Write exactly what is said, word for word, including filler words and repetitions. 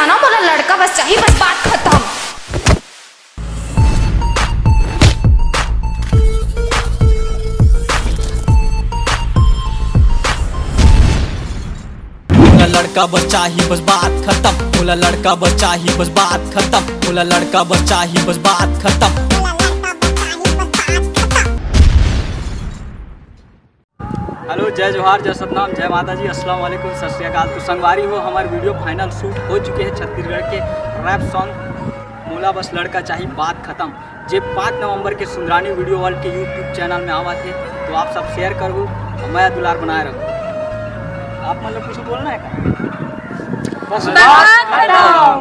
ना, मोला लड़का बस चाही, बस बात खत्म। मोला लड़का बस चाही, बस बात खत्म। मोला लड़का बस चाही, बस बात खत्म। मोला लड़का बस चाही, बस बात खत्म। हेलो, जय जोहार, जय सतनाम, जय माता जी, अस्सलाम वालेकुम, सत श्री अकाल। तो संगवारी हो, हमार वीडियो फाइनल शूट हो चुके हे छत्तीसगढ़ के रैप सॉन्ग मोला बस लड़का चाही, बात खत्म, जे पाँच नवंबर के सुंदरानी वीडियो वर्ल्ड के यूट्यूब चैनल में आवत हे। तो आप सब शेयर करहू और मया दुलार बनाए रखहू। आप मन ला कुछ बोलना है का? बस बात खत्म।